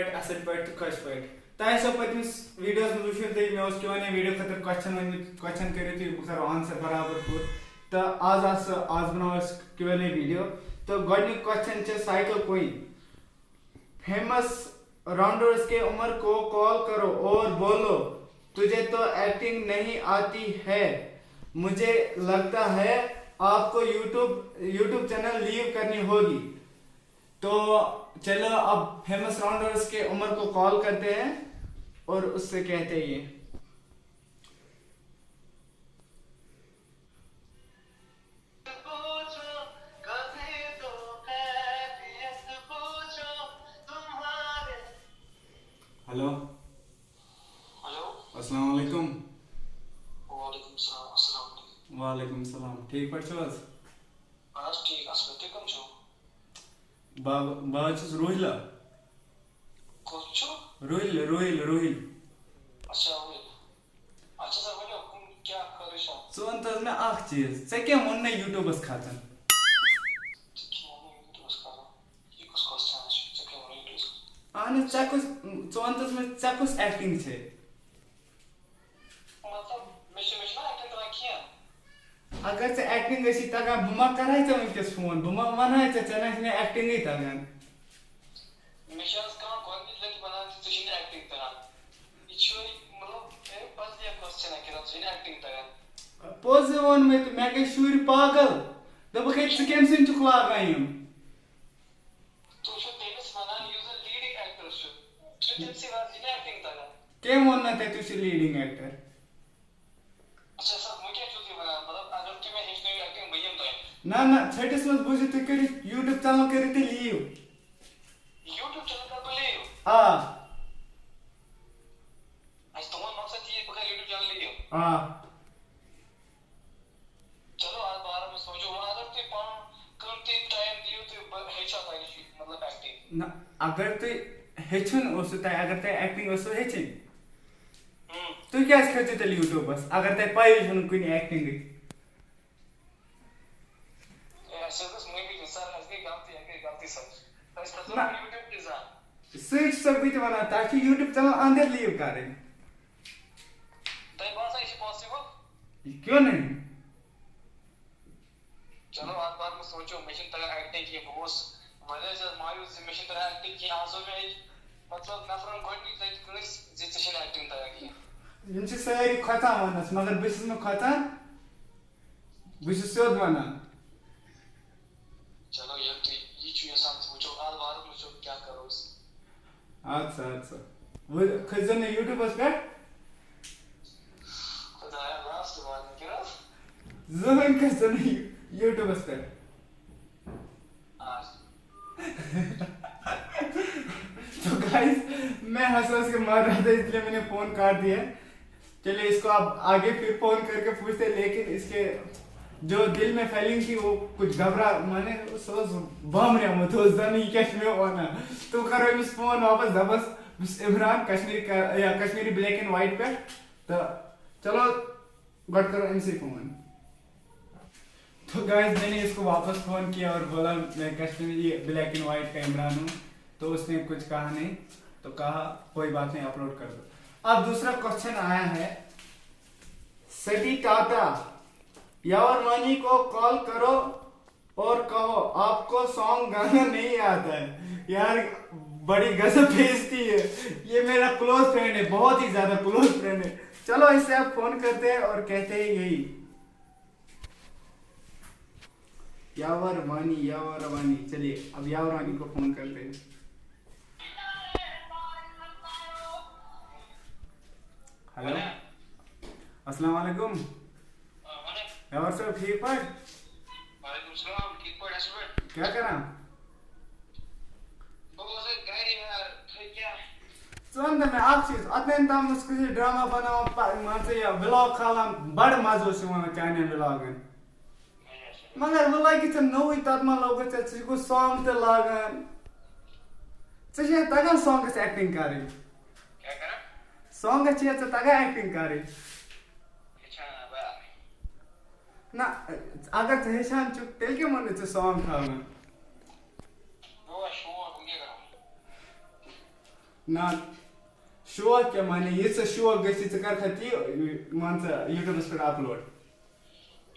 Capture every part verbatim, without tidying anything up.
پٲٹھۍ، اَصٕل پٲٹھۍ تہٕ خۄش پٲٹھۍ۔ تۄہہِ آسیو پٔتمِس ویٖڈیوَس منٛز وٕچھمُت، تُہۍ، مےٚ اوس Q and A ویٖڈیو خٲطرٕ کوسچن ؤنمٕتۍ، کوسچن کٔرِو تُہۍ، بہٕ کَرو آنسر برابر پوٗرٕ۔ تہٕ آز آسہٕ، آز بَناوو أسۍ Q and A ویٖڈیو۔ تہٕ گۄڈٕنیُک کوسچن چھِ سایکل کویِن۔ فیمس راؤنڈرز کے عمر کو کال کرو اور بولو، تجھے تو ایکٹنگ نہیں آتی ہے، مجھے لگتا ہے آپ کو یوٹیوب، یوٹیوب چینل لیو کرنی ہوگی۔ تو چلو، اب فیمس راؤنڈرز کے عمر کو کال کرتے ہیں اور اس سے کہتے ہیں یہ۔ ہیلو۔ ہیلو۔ السلام علیکم۔ وعلیکم السلام، السلام علیکم۔ وعلیکم السلام، ٹھیٖک پٲٹھۍ چھِو حظ؟ بس ٹھیٖک، اصل پٲٹھۍ۔ تُہۍ کٕم چھِو؟ بہٕ، بہٕ حظ چھُس روہِلا۔ کُس چھُ؟ روہِل، روہِل، روہِل۔ اچھا، روہِل۔ اچھا سر، ؤنِو، کٕم، کیٛاہ خٲرٕے چھا؟ ژٕ وَن تہٕ حظ مےٚ اَکھ چیٖز، ژےٚ کیٛاہ ووٚن مےٚ یوٗٹیوٗبَس کھَژُن؟ ژےٚ کیٛاہ ووٚن مےٚ یوٗٹیوٗبَس کھَژُن؟ یہِ کُس کوسچن چھُ؟ ژےٚ کیٛاہ ووٚن یوٗٹیوٗبَس کھَژُن؟ اَہَن حظ، ژےٚ کُس، ژٕ وَن تہٕ حظ مےٚ، ژےٚ کُس ایکٹِنٛگ چھے؟ مطلب، مےٚ چھِ، مےٚ چھُنہٕ ایکٹِنٛگ تَگان کینٛہہ۔ اگر ژےٚ ایکٹِنٛگ ٲسی تَگان، بہٕ ما کَرہاے ژےٚ وٕنکیٚس فون؟ بہٕ ما وَنہاے ژےٚ، ژےٚ نہ چھِ مےٚ ایکٹِنٛگٕے تَگان۔ مےٚ چھِ آز کانٛہہ گۄڈٕنِچ لَٹہِ وَنان زِ ژےٚ چھِی نہٕ ایکٹِنٛگ تَگان۔ یہِ چھُ، مطلب، اے، پَزِ یہِ کوسچن اَکہِ حِساب، ژےٚ چھِی نہٕ ایکٹِنٛگ تَگان۔ پوٚز ووٚن مےٚ تہٕ مےٚ گٔے شُرۍ پاگل۔ دوٚپُکھ، "ہے، ژٕ کٔمۍ سٕنٛدۍ چھُکھ لاگان یِم؟" تُہۍ چھِو تٔمِس وَنان یُس زَن لیٖڈِنٛگ ایکٹر چھُ، ژٕ چھُکھ تٔمۍ سٕے وَنان، ژےٚ چھِی نہٕ ایکٹِنٛگ تَگان۔ کٔمۍ ووٚن نہ تۄہہِ تُہۍ چھِو لیٖڈِنٛگ ایکٹر؟ اچھا سر، وۄنۍ کیٛاہ چھِو تُہۍ وَنان؟ مطلب، اگر تُہۍ مےٚ ہیٚچھنٲیِو ایکٹِنٛگ، بہٕ یِمہٕ تۄہہِ۔ نہ، نہ، ژھٔٹِس منٛز بوٗزِو، تُہۍ کٔرِو یوٗٹیوٗب چینل کٔرِو تُہۍ لیٖو۔ یوٗٹیوٗب چینل کَرٕ بہٕ لیٖو؟ آ۔ اچھا، تُہُنٛد مقصد چھُ یہِ، بہٕ کَرٕ یوٗٹیوٗب چینل لیٖو؟ آ۔ چلو، اَتھ بارَس منٛز سونٛچو۔ وۄنۍ اگر تُہۍ پَنُن کٲم تہِ ٹایم دِیِو، تہٕ بہٕ ہیٚچھِ ہا تۄہہِ نِش، مطلب، ایکٹِنٛگ۔ نہ، اگر تُہۍ ہیٚچھُن اوسوٕ تۄہہِ، اگر تۄہہِ ایکٹِنٛگ ٲسوٕ ہیٚچھِنۍ، ہُم۔ تُہۍ کیٛازِ کھٔتِو تیٚلہِ یوٗٹیوٗبَس، اگر تۄہہِ پَیی چھَنہٕ کُنہِ ایکٹِنٛگٕچ؟ اے، اَسہِ حظ ٲس معٲفی دِنۍ، سَر، اَسہِ گٔے غلطی، اَسہِ گٔے غلطی، سَر۔ أسۍ کھَسو نہ۔ نہٕ یوٗٹیوٗب تہِ زانٛہہ۔ سُے چھُسو بہٕ تہِ وَنان، تۄہہِ چھُ یوٗٹیوٗب چینل اَندَر لیٖو کَرٕنۍ۔ تۄہہِ باسان یہِ چھُ possible؟ کیوں نہیں؟ چلو، اَتھ بارَس منٛز سونٛچو، مےٚ چھِنہٕ تَگان ایکٹِنٛگ کینٛہہ، بہٕ گوس واریاہ زیادٕ مایوٗس زِ مےٚ چھِنہٕ تَگان ایکٹِنٛگ کینٛہہ۔ آز ووٚن مےٚ أکۍ، مطلب، نفرَن گۄڈٕنِچ لَٹہِ کٲنٛسہِ زِ ژےٚ چھِنہٕ ایکٹِنٛگ تَگان کینٛہہ۔ یِم چھِ سٲری کھۄژان وَننَس، مگر بہٕ چھُس نہٕ کھۄژان، بہٕ چھُس سیوٚد وَنان۔ چلو، ییٚلہِ تُہۍ یہِ چھُ یَژھان، وٕچھو اَتھ بارَس منٛز وٕچھو کیٛاہ کَرو أسۍ۔ اَدٕ سا، اَدٕ سا۔ وۄنۍ کھٔسۍزیو نہٕ یوٗٹیوٗبَس پٮ۪ٹھ۔ خۄدایا، last warning کیٛاہ حظ؟ زٕہٕنۍ کھٔسۍزیو نہٕ یوٗٹیوٗبَس پٮ۪ٹھ۔ آ۔ تو guys، میں ہنسا اس کے مر رہا تھا، اس لیے میں نے فون کاٹ دیا۔ چلیے، اس کو آپ آگے پھر فون کر کے پوچھتے، لیکن اس کے جو دل میں فیلنگ تھی، وہ کچھ گھبرا، مانے، سُہ اوس بامبریومُت، اوس دَپان، "یہِ کیٛاہ چھُ مےٚ وَنان؟" تہٕ بہٕ کَرو أمِس فون واپَس، دَپَس، "بہٕ چھُس عمران، کشمیٖری کا-، یا کشمیٖری black and white پٮ۪ٹھ۔" تہٕ چلو، گۄڈٕ کَرو أمِسٕے فون۔ تو guys، میں نے اس کو واپس فون کیا اور بولا، "میں کشمیری black and white کا عمران ہوں۔" تو اس نے کچھ کہا نہیں، تو کہا، "کوئی بات نہیں، اپلوڈ کر دو۔" اب دوسرا کوسچن آیا ہے سٹی ٹاٹا، یاور وانی کو کال کرو اور کہو، آپ کو سانگ گانا نہیں آتا ہے۔ یار، بڑی غضب بھیجتی ہے۔ یہ میرا کلوز فرینڈ ہے، بہت ہی زیادہ کلوز فرینڈ ہے۔ چلو، اس سے آپ فون کرتے ہیں اور کہتے ہیں یہی۔ یاور وانی، یاور وانی۔ چلیے، اب یاور وانی کو فون کرتے ہیں۔ ہیلو۔ السلام علیکم۔ یاور صٲب، ٹھیٖک پٲٹھۍ؟ وعلیکم السلام، ٹھیٖک پٲٹھۍ، اَصٕل پٲٹھۍ؟ کیٛاہ کران؟ بہٕ اوسُس گرِ یار، تُہۍ کیٛاہ؟ ژٕ وَن تہٕ مےٚ اَکھ چیٖز، اوٚتام تام اوس کٲنٛسہِ ڈرامہ بَناوان، پَ-، مان ژٕ یہِ vlog کھالان، بَڑٕ مَزٕ اوس یِوان چانٮ۪ن vlogن۔ مگر وۄنۍ لَگہِ ژےٚ نوٚوُے، تَتھ ما لوگُتھ ژےٚ، ژٕ چھُکھ song تہِ لاگان۔ ژےٚ چھےٚ تَگان songس acting کَرٕنۍ؟ کیٛاہ کَران؟ Songس چھےٚ ژےٚ تَگان acting کَرٕنۍ؟ ہیٚچھان ہا بہٕ۔ نہ، اگر ژٕ ہیٚچھان چھُکھ، تیٚلہِ کیٛاہ ووٚن نہٕ ژےٚ song کھالُن؟ مےٚ اوس شوق، وۄنۍ کیٛاہ کَرٕ؟ نہ، شوق کیٛاہ مانے؟ یہِ ژےٚ شوق گژھِ، ژٕ کَرکھا تی، مان ژٕ، YouTubeس پٮ۪ٹھ upload؟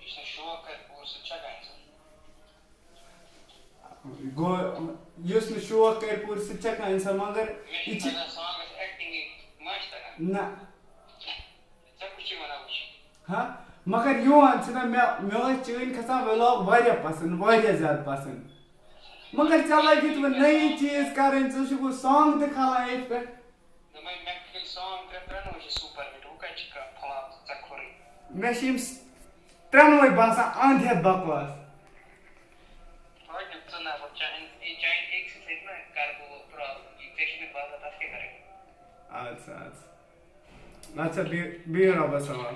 یُس نہٕ شوق کَرِ پوٗرٕ، سُہ تہِ چھا کانٛہہ اِنسان؟ گوٚو، یُس نہٕ شوق کَرِ پوٗرٕ، سُہ تہِ چھا کانٛہہ اِنسان؟ مگر مےٚ یہِ چھِ چھِ تَگان songس acting، مےٚ چھِ تَگان۔ نہ۔ ژےٚ کُس چھُے وَنان وٕچھ؟ ہاں، مگر یِوان چھِنہ مےٚ، مےٚ ٲسۍ چٲنۍ کھسان vlog واریاہ پسنٛد، واریاہ زیادٕ پسنٛد۔ مگر ژےٚ لٲگِتھ وۄنۍ نٔیی چیٖز کَرٕنۍ، ژٕ چھُکھ وۄنۍ song تہِ کھالان ییٚتہِ پٮ۪ٹھ۔ دوٚپمَے، مےٚ کھٔلۍ song ترٛےٚ، ترٛٮ۪نوَے چھِ superhit، وۄنۍ کَتہِ چھِ کانٛہہ فلان ژےٚ کھوٚرُے؟ مےٚ چھِ یِم س-، ترٛٮ۪نوَے باسان اَنٛد ہٮ۪تھ بکواس۔ توتہِ نہٕ ژٕ نہ، وۄنۍ چانہِ، اے، چانہِ أکۍ سٕنٛدِ سۭتۍ نہ کَرٕ بہٕ وۄنۍ problem، یہِ ژےٚ چھُے نہٕ باسان تَتھ کیٛاہ کَرٕ؟ اَدٕ سا، اَدٕ سا۔ اچھا، بِہِو، بِہِو رۄبَس حوال۔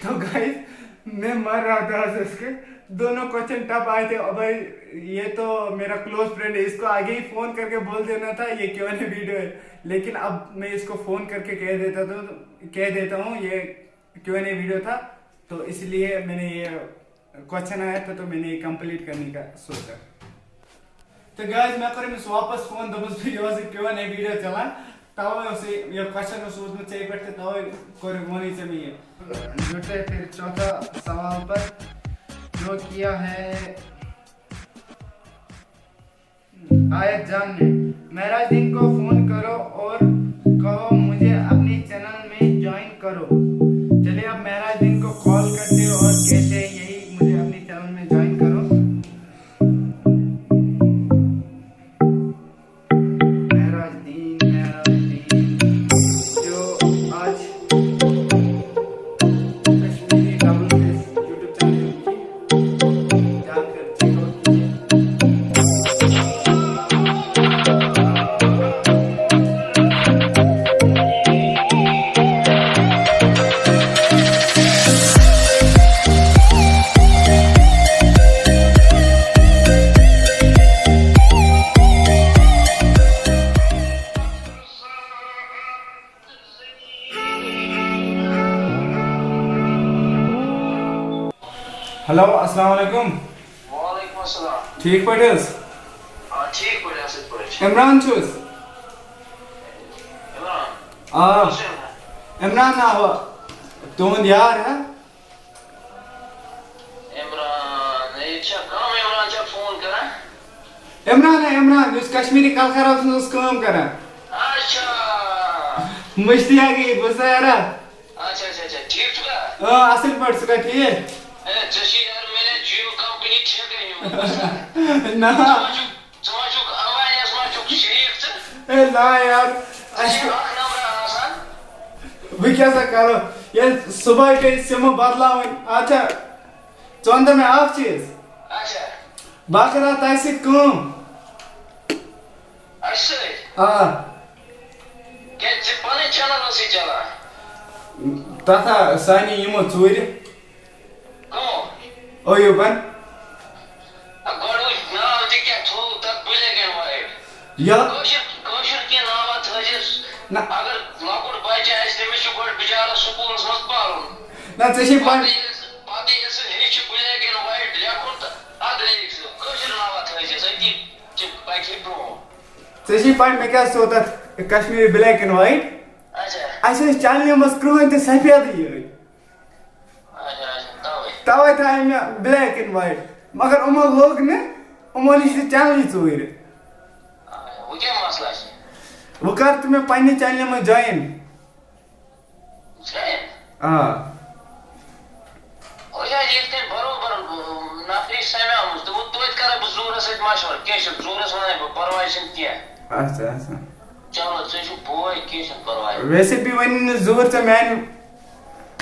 تو guys، میں مر رہا تھا ہنس کے، दोनों question टप आए थे। अब भाई, ये तो मेरा close friend है, इसको आगे ही फोन करके बोल देना था ये क्यों नहीं वीडियो है, लेकिन अब मैं इसको फोन करके कह देता, तो कह देता हूँ ये क्यों नहीं वीडियो था, तो इसलिए मैंने ये क्वेश्चन आया था, तो मैंने ये कंप्लीट करने का सोचा। تہٕ guys، مےٚ کوٚر أمِس واپس فون، دوٚپمَس، بہٕ یہِ اوس یہِ Q and A video چلان، تَوَے اوس یہِ، یہِ question اوس روٗدمُت ژےٚ پٮ۪ٹھ تہٕ تَوَے کوٚر، ووٚنُے ژےٚ مےٚ یہِ۔ جٹے پھر چوتھا سوال پر جو کیا ہے آیت جان نے، مہراج دین کو فون کرو اور کہو مجھے اپنی چینل میں جوائن کرو۔ چلیے، اب مہراج دین کو کال کرتے ہیں اور کہتے ہیں یہی مجھے اپنی چینل میں جوائن کرو۔ مہراج دین، مہراج دین، جو آج Kashmiri double face YouTube channel کی جا کر چیک آؤٹ کیجیے۔ ہیلو، السلام علیکم۔ وعلیکم السلام۔ ٹھیٖک پٲٹھۍ حظ؟ آ، ٹھیٖک پٲٹھۍ، اَصٕل پٲٹھۍ۔ عمران چھُس؟ عمران؟ آ۔ کُس عمران؟ عمران ناو، تُہُنٛد یار ہا؟ عمران، ییٚتہِ چھا کم عمران چھا فون کران؟ عمران ہے عمران، یُس کشمیری کلخرابس منٛز اوس کٲم کران۔ اچھا۔ مشتیاقی، بہٕ سارا۔ اچھا، اچھا، اچھا، ٹھیٖک چھُکھا؟ اۭں، اصٕل پٲٹھۍ، ژٕ کَتہِ ٹھیٖک؟ ہے، ژےٚ چھُے یارٕ مےٚ Jio company ٹھیکَے نیوٗمُت، بوٗزتھا؟ نہ۔ ژٕ ما چھُکھ، ژٕ ما چھُکھ اَوانیَس ما چھُکھ شریٖک ژٕ؟ ہے، نہ یار، ژٕ اَسہِ چھُکھ چھُ اکھ نمبر آسان۔ بہٕ کیٛاہ سا کرٕ؟ ییٚلہِ صُبحٲے پیٚیہِ سِمہٕ بدلاوٕنۍ، اچھا، ژٕ وَن تہٕ مےٚ اکھ چیٖز۔ اچھا۔ بہٕ ہا کرٕ ہا تۄہہِ سۭتۍ کٲم۔ اَسہِ سۭتۍ؟ آ۔ کیٛازِ ژےٚ پنٕنۍ channel ٲسٕے چلان؟ تَتھ ہا سانی یِمو ژوٗرِ۔ کٕمو؟ اویوٗبن۔ اَ، گۄڈٕ وٕچھ ناو تہِ کیٛاہ تھوٚوُتھ تَتھ black and white۔ یا۔ کٲشِر، کٲشِر کینٛہہ ناوا تھٲیزٮ۪س۔ نہ۔ اگر لۄکُٹ بچہٕ آسہِ، تٔمِس چھُ گۄڈٕ بِچارَس سکوٗلَس منٛز پَرُن۔ نہ، ژےٚ چھے پَے۔ پَتہٕ ییٚلہِ سُہ، پَتہٕ ییٚلہِ سُہ ہیٚچھِ black and white لیکھُن تہٕ اَدٕ لیکھِ سُہ۔ کٲشِر ناوا تھٲیزٮ۪س، أتی تہِ پَکہِ یہِ برٛونٛہہ۔ ژےٚ چھے پَے مےٚ کیٛاہ سُہ تَتھ کشمیٖری black and white؟ اچھا۔ اَسہِ ٲسۍ channelہِ منٛز کرٛہُن تہِ سفیدٕے یٲتۍ۔ اچھا، اچھا، تَوَے۔ تَوَے تھایے مےٚ black and white۔ مگر یِمو لوٚگ نہٕ، یِمو نِش تہِ channelٕے ژوٗرِ۔ اچھا، وۄنۍ کیٛاہ مسلہٕ چھُ؟ وۄنۍ کر ژٕ مےٚ پننہِ channelہِ منٛز join؟ Join؟ آ۔ وۄنۍ ییٚلہِ تۄہہِ برابر، نفری سمے آمٕژ، دوٚپُن، توتہِ کرٕ بہٕ ظہوٗرس سۭتۍ مشورٕ، کینٛہہ چھُنہٕ، ظہوٗرس وَنَے بہٕ، پرواے چھُنہٕ کینٛہہ۔ اچھا، اچھا۔ چلو، ژٕ چھُکھ بوے، کینٛہہ چھُنہٕ پرواے۔ ویسے بھی وۄنۍ نہٕ ظہوٗر ژےٚ میانہِ،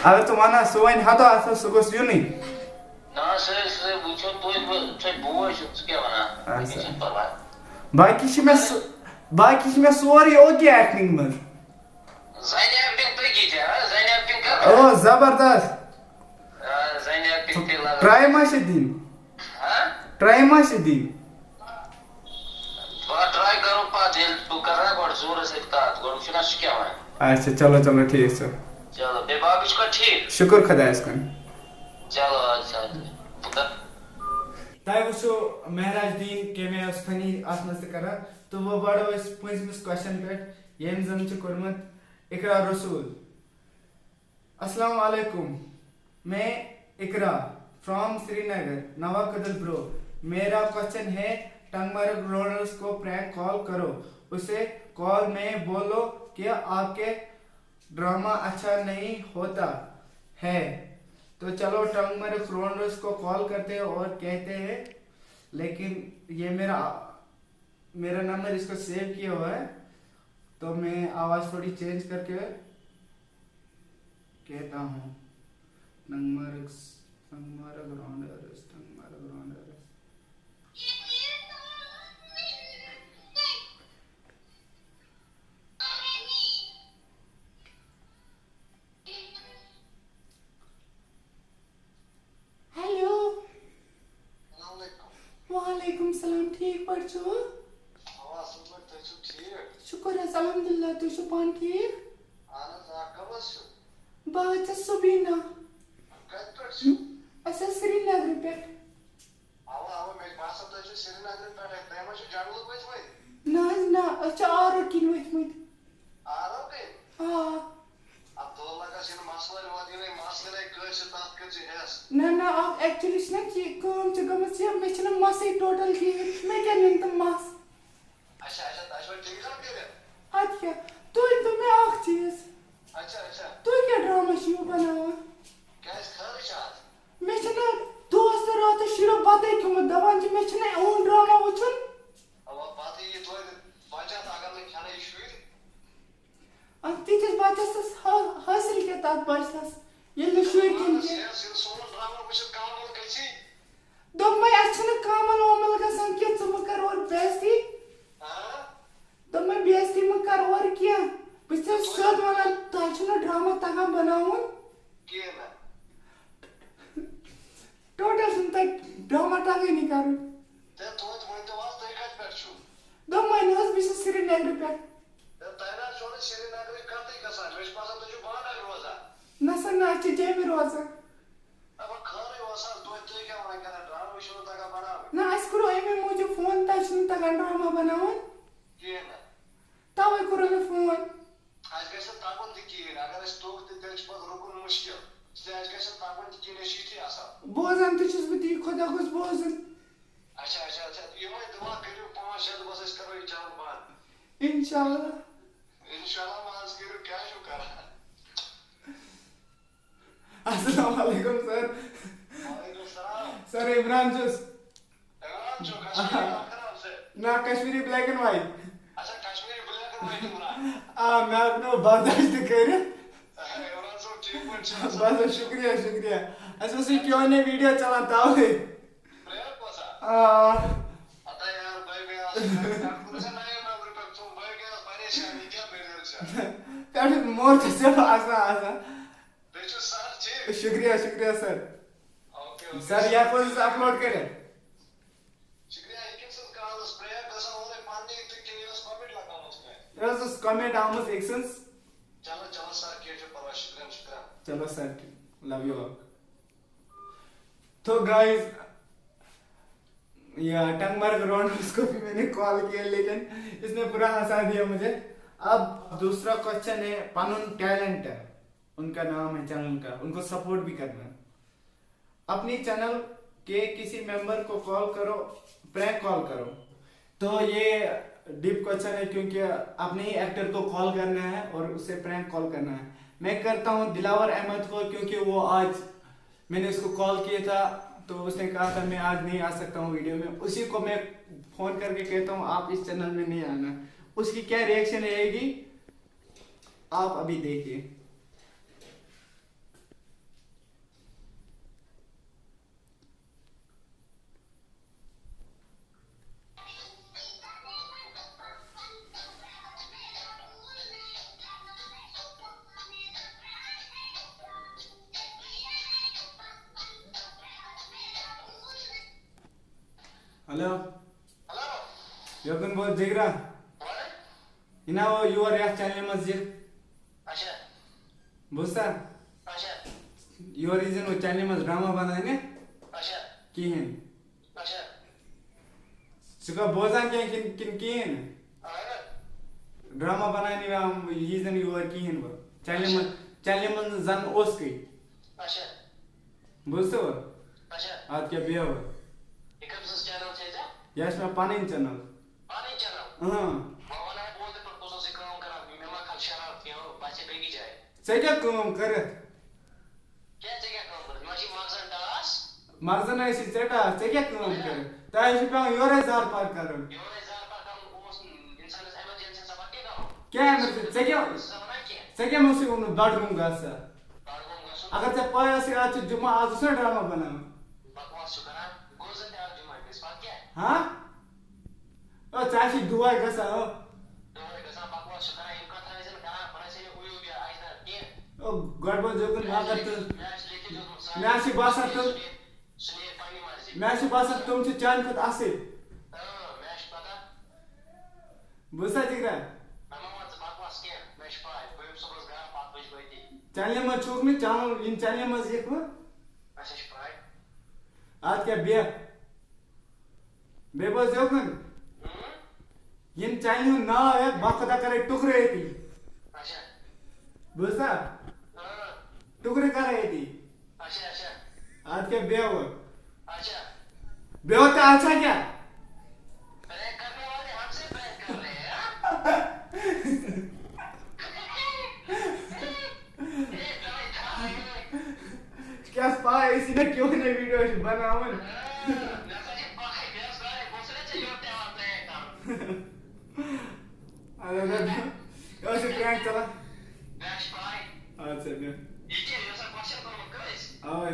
اگر ژٕ وَنان سُہ وَنہِ ہَتو اَتھو، سُہ گوٚژھ یُنٕے۔ نہ، سُہ، سُہ وٕچھو توتہِ، بہٕ، ژٕ بوے چھُکھ، ژٕ کیٛاہ وَنان؟ اچھا۔ کینٛہہ چھُنہٕ پرواے۔ باقی چھِ مےٚ سُہ، باقی چھِ مےٚ سورُے okay acting منٛز۔ زَنہِ acting تُہۍ کِتھ چھِ، ہا؟ زَنہِ acting کَر؟ او، زبردست۔ آ، زَنہِ acting تہِ لَگان۔ Try ما چھِ دِنۍ؟ ہا؟ Try ما چھِ دِنۍ؟ بہٕ try کَرو پَتہٕ، ییٚلہِ بہٕ کَرٕ نا گۄڈٕ ظہوٗرَس سۭتۍ کَتھ، گۄڈٕ وٕچھو نا سُہ کیٛاہ وَنہِ۔ اچھا، چلو، چلو، ٹھیٖک چھُ۔ چلو، بیٚیہِ باقٕے چھُکھا ٹھیٖک؟ شُکُر خۄدایَس کُن۔ چلو، اَدٕ سا، اَدٕ سا۔ بہٕ کَرٕ تۄہہِ وٕچھو مہراج دیٖن کَمہِ آیہِ اوس funny اَتھ منٛز تہِ کران، تہٕ وۄنۍ بڑو أسۍ پٲنٛژمِس question پٮ۪ٹھ، ییٚمۍ زن چھُ کوٚرمُت اقرا رسول۔ السلام علیکم، میں اقرا from سری نگر، نوا کدل برو۔ میرا question ہے، ٹنگمرگ رونرز کو prank call کرو، اسے call میں بولو کہ آپ کے ڈرامہ اچھا نہیں ہوتا ہے۔ تو چلو ٹنگمرگ رونرز کو call کرتے ہیں اور کہتے ہیں، لیکن یہ میرا میرا نمبر اس کو سیو کیا ہوا ہے، تو میں آواز تھوڑی چینج کر کے کہتا ہوں۔ ٹنگمرگ، ٹنگمرگ رونرز، ٹنگمرگ رونرز۔ ہیلو۔ السلام علیکم۔ وعلیکم السلام، ٹھیٖک پٲٹھۍ چھِو؟ اَوا، اَصٕل پٲٹھۍ، تُہۍ چھِو ٹھیٖک؟ شُکُر حظ، الحمدللہ، تُہۍ چھِو پانہٕ ٹھیٖک؟ اَہَن حظ، آ، کَم حظ چھِو؟ بہٕ حظ چھَس سُبیٖنا۔ کَتہِ پٮ۪ٹھ چھِو؟ أسۍ حظ سرینگرٕ پٮ۪ٹھ۔ اَوا، اَوا، مےٚ چھِ باسان، تُہۍ چھِو سرینگرٕ پٮ۪ٹھَے، تُہۍ ما چھِو جنٛگلہٕ پٔتۍ وٲتۍ؟ نہ حظ، نہ، أسۍ چھِ آرو کِنۍ ؤتھۍ مٕتۍ۔ آرو کِنۍ؟ آ۔ عبداللہ گژھِ یِنہٕ مَس وٲلۍ وٲلۍ، یِنَے مَس وٲلۍ کٲنٛسہِ، تَتھ کٔرۍ زِ ہٮ۪س۔ نہ، نہ، اَکھ actually چھِ نہ چی-، کٲم چھِ گٔمٕژ یہِ، مےٚ چھِنہٕ مَسٕے total کِہیٖنۍ، مےٚ کیٛاہ نِن تِم مَس؟ اچھا، اچھا، تۄہہِ چھُوا ٹیٖچر کٔرِتھ؟ اَدٕ کیٛاہ، تُہۍ ؤنۍ تو مےٚ اَکھ چیٖز۔ اچھا، اچھا۔ تُہۍ کیٛاہ ڈرامہ چھِو بَناوان؟ کیٛازِ خٲرٕے چھا اَتھ؟ مےٚ چھِنہٕ دوستو راتَس شُریو بَتَے کھیوٚمُت، دَپان چھِ مےٚ چھِنہٕ اُہُنٛد ڈرامہ وٕچھُن۔ اَوا، بَتہٕ یی توتہِ بَچَتھ، اگر نہٕ کھٮ۪نَے شُرۍ۔ اَتھ تِتھِس بَچَس حٲ-، حٲصِل کیٛاہ تَتھ بَچَس، ییٚلہِ نہٕ شُرۍ کھٮ۪ن کینٛہہ؟ یَس، ییٚلہِ سون ڈرامہ وٕچھِتھ کامَل گٔژھی۔ دوٚپمَے، اَسہِ چھِنہٕ کامَل وامَل گژھان کینٛہہ، ژٕ مہٕ کَر اورٕ بے عزتی۔ ہاں؟ دوٚپمَے، بے عزتی مہٕ کَر اورٕ کینٛہہ۔ بہٕ چھَس سیوٚد وَنان، تۄہہِ چھُنہٕ ڈرامہ تَگان بَناوُن۔ کِہیٖنۍ نہٕ۔ Total چھُنہٕ تۄہہِ ڈرامہ تَگٲنی کَرُن۔ تہٕ توتہِ ؤنۍ تو حظ، تُہۍ کَتہِ پٮ۪ٹھ چھِو؟ دوٚپمَے نہٕ حظ، بہٕ چھَس سرینگرٕ پٮ۪ٹھ۔ تہٕ تۄہہِ نہ حظ چھو نہٕ سرینگرٕچ کَتھٕے گژھان، مےٚ چھُ باسان، تُہۍ چھِو بانڈارِ روزان۔ نہ سا، نہ، أسۍ چھِ جیٚمہِ روزان۔ اَوا خٲرٕے اوس حظ، توتہِ تُہۍ کیٛاہ وَنان کَران، ڈرامہٕ چھُو نہٕ تَگان بَناوٕنۍ۔ نہ، اَسہِ کوٚروٕ اَمے موٗجوٗب فون، تۄہہِ چھُو نہٕ تَگان ڈرامہ بَناوُن۔ کِہیٖنۍ نہٕ۔ تَوَے کوٚروٕ مےٚ فون۔ اَسہِ گژھِ نہٕ تَگُن تہِ کِہیٖنۍ، اگر اَسہِ توٚگ تہِ، تیٚلہِ چھُ پَتہٕ رُکُن مُشکِل، اِسلیے اَسہِ گژھِ نہٕ تَگُن تہِ کِہیٖنۍ، أسۍ چھِ یِتھی آسان۔ بوزان تہِ چھُس بہٕ تی، خۄدا گوٚژھ بوزُن۔ اچھا، اچھا، اچھا، یِمَے دُعا کٔرِو پانٛژھ شےٚ دۄہ، بَس أسۍ کَرو یہِ channel بنٛد۔ اِنشاءاللہ۔ اِنشاءاللہ، منٛز کٔرِو، کیٛاہ چھُو کَران؟ السلام علیکم سر۔ وعلیکم السلام۔ سر، عمران چھُس۔ عمران چھُ کشمیٖری آ۔ آخر آپ سے۔ نہ، کشمیٖری black and white۔ اچھا، Kashmiri black and white Imran. آ، مےٚ ہیوٚک نہٕ برداشت تہِ کٔرِتھ۔ عمران صٲب، ٹھیٖک پٲٹھۍ چھِو حظ؟ بس حظ، شُکریہ، شُکریہ۔ اَسہِ اوس یہِ Q and A video چلان، تَوَے۔ Prank اوسا؟ آ۔ ہتا یار، بہٕ گٔیاس، مےٚ کوٚر ژےٚ نَیہِ نمبرٕ پٮ۪ٹھ فون، بہٕ گٔیاس پریشان، یہِ کیٛاہ video چھےٚ؟ پٮ۪ٹھٕ مور تہِ ژےٚ آسان، آسان۔ بیٚیہِ چھُ سر ٹھیٖک؟ شُکریہ، شُکریہ سر۔ اوکے، اوکے، سر، یہِ ہٮ۪کو أسۍ upload کٔرِتھ؟ شُکریہ، یہِ کٔمۍ سٕنٛز call ٲس؟ Prank ٲسا اورَے پننی تہٕ کِنہٕ یہِ ٲس comment لگٲومٕژ کٲنٛسہِ؟ یہِ حظ ٲس comment آمٕژ أکۍ سٕنٛز۔ چلو، چلو سر، کینٛہہ چھُنہٕ پرواے، شُکریہ، شُکریہ۔ چلو سر، love you all۔ To guys، یا ٹنگ مرگ رونرز کو بھی میں نے call کیا، لیکن اس نے برا ہنسا دیا مجھے۔ اب دوسرا question ہے، پنن talent ہے، ان کا نام ہے channel کا، ان کو support بھی کرنا ہے۔ اپنی channel کے کسی member کو call کرو، prank call کرو۔ تو یہ deep question ہے، کیونکہ اپنے ہی actor کو call کرنا ہے اور اسے prank call کرنا ہے۔ میں کرتا ہوں دلاور احمد کو، کیونکہ وہ آج، میں نے اس کو call کیا تھا تو اس نے کہا تھا میں آج نہیں آ سکتا ہوں video میں، اسی کو میں phone کر کے کہتا ہوں آپ اس channel میں نہیں آنا۔ اس کی کیا reaction رہے گی، آپ ابھی دیکھیے۔ ہیلو۔ ہیلو۔ یوکُن بوز جِگرا۔ وَن۔ یہِ نا ہو یور یَتھ channelہِ منٛز یہِ۔ اچھا۔ بوٗزتھا؟ اچھا۔ یور یی زَن وۄنۍ channelہِ منٛز ڈرامہ بَناونہِ۔ اچھا۔ کِہیٖنۍ۔ اچھا۔ ژٕ چھُکھا بوزان کینٛہہ کِنہٕ، کِنہٕ کِہیٖنۍ نہٕ؟ اہن۔ ڈرامہ بناونہِ یِم یی زن یور کِہیٖنۍ وۄنۍ۔ چنلہِ منٛز، چنلہِ منٛز زن اوسکٕے۔ اچھا۔ بوٗزتھٕ وۄنۍ؟ اچھا۔ ادٕ کیٛاہ بیٚہہ وۄنۍ۔ یہِ کٔمۍ سٕنٛز چینل چھے ژےٚ؟ یہِ چھِ مےٚ پنٕنۍ چینل۔ پنٕنۍ چینل؟ اۭں۔ وۄنۍ وَن ہے بہٕ تہِ پَتہٕ بہٕ اوسُس یہِ کٲم کران، مےٚ ما کھل شرارت کینٛہہ، بہٕ آسہِ بیٚکہِ جایہِ۔ ژےٚ کیٛاہ کٲم کٔرِتھ؟ کیٛاہ ژےٚ کیٛاہ کٲم کٔرٕتھ؟ مےٚ چھِ مغزن ٹاس۔ مغزن ٲسی ژےٚ ٹاس، ژےٚ کیٛاہ کٲم کٔرٕتھ؟ تۄہہِ چھُ پٮ۪وان یورَے زارٕ پار کَرُن۔ یورَے زارٕ پار کَرُن اوس اِنسانَس ایمرجنسی، ژےٚ پَتہٕ کیٛاہ کَرو؟ کیٛاہ ایمرجنسی؟ ژےٚ کیٛاہ، ژٕ وَنان کینٛہہ؟ ژےٚ کیٛاہ اوسُے ووٚنمُت بَڈگوم گژھ سا؟ بَڈگوم گژھُن۔ اگر ژےٚ پَے آسہِ آز چھُ جُمعہ، آز اوس نا ڈرامہ بَناوُن۔ بکواس چھُ کَران، گوٚو زَن تہِ آز جُمعہ گژھِ، پَتہٕ کیٛاہ؟ ہاں؟ او، ژےٚ آسی دُعا گژھان، او۔ دۄہے گژھان بکواس چھُ کران، یِم کتھٕ ٲسۍ نہٕ کران، بہٕ نَے چھُس نہٕ اوٗبیا اجداد کینٛہہ۔ او، گۄڈٕ بوز یوکُن مگر تہٕ مےٚ آسہِ لیکھِتھ دیُتمُت، سُہ مےٚ آسہِ باسان سُہ تہٕ نیرِ، سُہ نیرِ پننہِ مرضی۔ مےٚ آسہِ باسان تِم چھِ چانہِ کھۄتہٕ اَصٕل۔ اۭں، مےٚ چھِ پتہ۔ بوٗزتھا جِگرا؟ مےٚ مہ وَن ژٕ بکواس کینٛہہ، مےٚ چھِ پَے، بہٕ یِمہٕ صُبحس گرٕ، پتہٕ وٕچھِ بہٕ أتی۔ چنلہِ منٛز چھُکھ نہٕ، چنل، یِم چنلہِ منٛز یِکھ وۄنۍ۔ اچھا، چھِ پَے۔ اَدٕ کیٛاہ، بیٚہہ۔ بیٚیہِ بوز یوکُن۔ ہُم؟ یِم چانہِ ہُنٛد ناو ہٮ۪تھ، بہٕ خۄدا کرے ٹُکرٕ أتی۔ اچھا۔ بوٗزتھا؟ اۭں۔ ٹُکرٕ کرے أتی۔ اچھا، اچھا۔ اَدٕ کیٛاہ بیٚہہ وۄنۍ۔ اچھا۔ بیٚہہ تہٕ اَژھا کیٛاہ؟ پرینک کرنے والے ہم سے پرینک کر رہے ہیں، ہاں؟ کیٛاہ پاے أسۍ نہ کیوں نہ ویڈیو چھِ بناوان۔ اَدٕ، اَدٕ، یہِ اوس یہِ پرینک چلان۔ اَدٕ سا، بیٚہہ۔ اَوے۔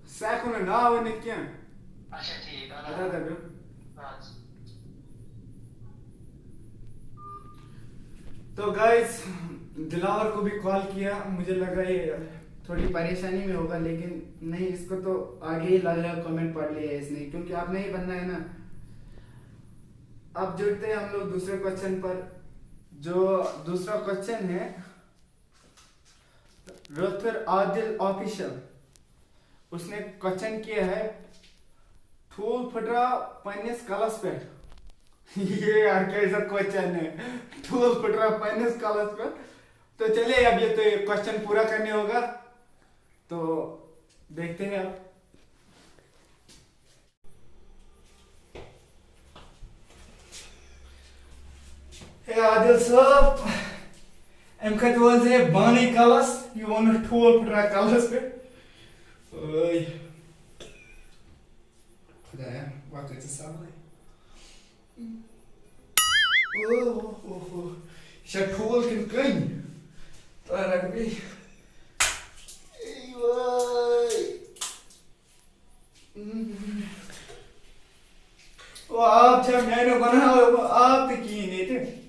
سُہ ہٮ۪کو نہٕ ناو ؤنِتھ کینٛہہ۔ اچھا، ٹھیٖک، اَدٕ، اَدٕ، اَدٕ، بیٚہہ۔ اَدٕ سا۔ تو گائز، دلاور کو بھی کال کیا، مجھے لگا یہ تھوڑی پریشانی میں ہوگا، لیکن نہیں، اس کو تو آگے ہی لگ رہا ہے، کمنٹ پڑھ لیا ہے اس نے، کیونکہ اپنا ہی بندہ ہے نا۔ اب جڑتے ہیں ہم لوگ دوسرے کوشچن پر۔ جو دوسرا کوشچن ہے، رتھر عادل آفیشل، اس نے کوشچن کیا ہے، ٹھول پھٹرا پننس کلس پہ۔ یہ یار کیسا کوشچن ہے، ٹھول پھٹرا پننس کلس پہ۔ تو چلیے، اب یہ تو کوشچن پورا کرنے ہوگا، تو دیکھتے ہیں اب۔ ہے عادل صٲب، اَمہِ کھۄتہٕ وٲژ ہے بانٕے کَلَس، یہِ ووٚنُتھ ٹھوٗل پھٕٹرا کَلَس پٮ۪ٹھ۔ ٲے۔ خۄدایا، وۄنۍ کٔرۍ ژٕ سَمبٲلِتھ۔ او، او، او، او۔ یہِ چھا ٹھوٗل کِنہٕ کٔنۍ؟ تارَکھ بیٚیہِ۔ اے وٲے۔ او، آب چھا میانیو بناوو بہٕ آب تہِ کِہیٖنۍ ییٚتہِ۔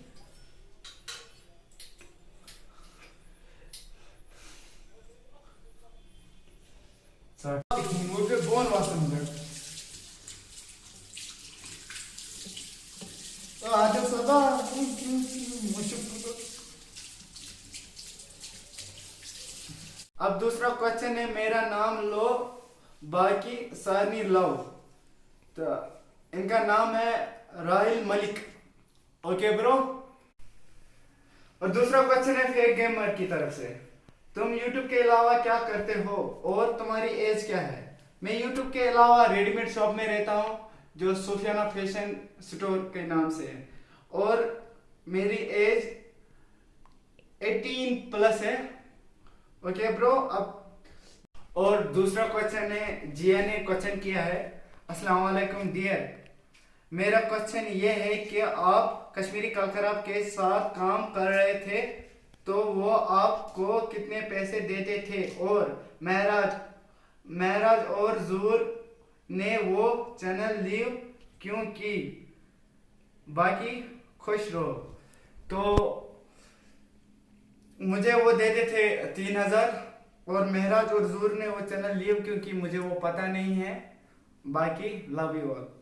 ژٕ آب تہِ کِہیٖنۍ، وۄنۍ پیوٚو بۄن وَسُن گۄڈٕ۔ او، عادل صٲبا، مُشُک۔ اب دوسرا کوشچن ہے، میرا نام لو، باقی سارنی لو۔ تو ان کا نام ہے راہل ملک۔ اوکے برو۔ اور دوسرا کوشچن ہے فیک گیمر کی طرف سے، تم یوٹیوب کے علاوہ کیا کرتے ہو اور تمہاری ایج کیا ہے؟ میں یوٹیوب کے علاوہ ریڈی میڈ شاپ میں رہتا ہوں، جو صوفیانہ فیشن سٹور کے نام سے ہے، اور میری ایج ایٹین پلس ہے۔ اوکے برو، اب اور دوسرا کوشچن ہے، جیا نے کوشچن کیا ہے، السلام علیکم ڈیئر، میرا کوشچن یہ ہے کہ آپ کشمیری کلکراب کے ساتھ کام کر رہے تھے تو وہ آپ کو کتنے پیسے دیتے تھے؟ اور مہراج، مہراج اور زور نے وہ چینل لیو کیوں کی؟ باقی خوش رہو۔ تو مجھے وہ دیتے تھے تین ہزار، اور مہراج اور زور نے وہ چینل لیو کیونکہ مجھے وہ پتہ نہیں ہے۔ باقی لو یو آل۔